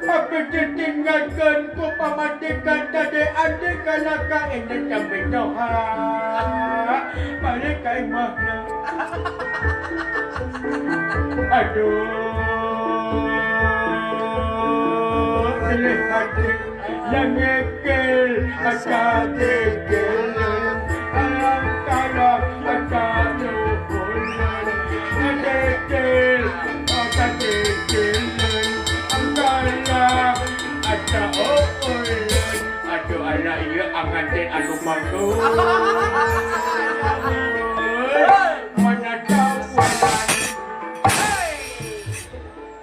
Abdi ditinggalkeun ku pamajikan tadi andi kana ka ini mitoha balik ka imahna. Aduh, pilih hati yang ngekil asa digelun alam kala asa nuhunun ngekil asa digelun angkala asa uulun. Aduh, anak iya anganten anu manggung mana tawanan.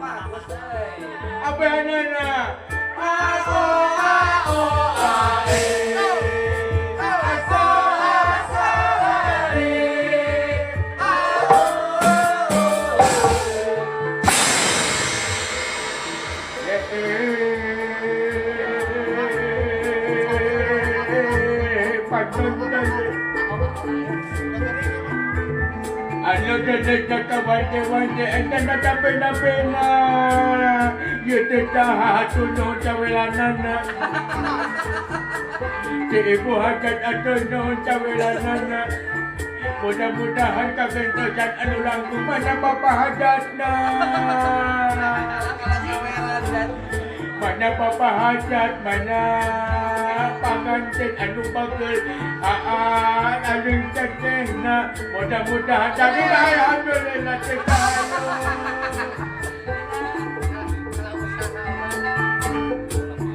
Bagus euy. Apa nana? A O A O A E. Asa asa E. A O O E. Eh, patut tadi. Anu tadi kata wante-wante eta kata pena-pena. Ieu teh saha atuh nuhun cawelanana. Si ibu hajat atuh nuhun cawelanana. Mudah-mudahan kagentosan anu langkung mana bapak hajatna. Kalau sawelan dan Mana bapak hajat, mana panganten anu bagel, aa anu tetehna. Mudah-mudahan jadi alhamdulillah teh kayo.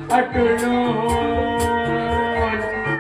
Aduh nuhun.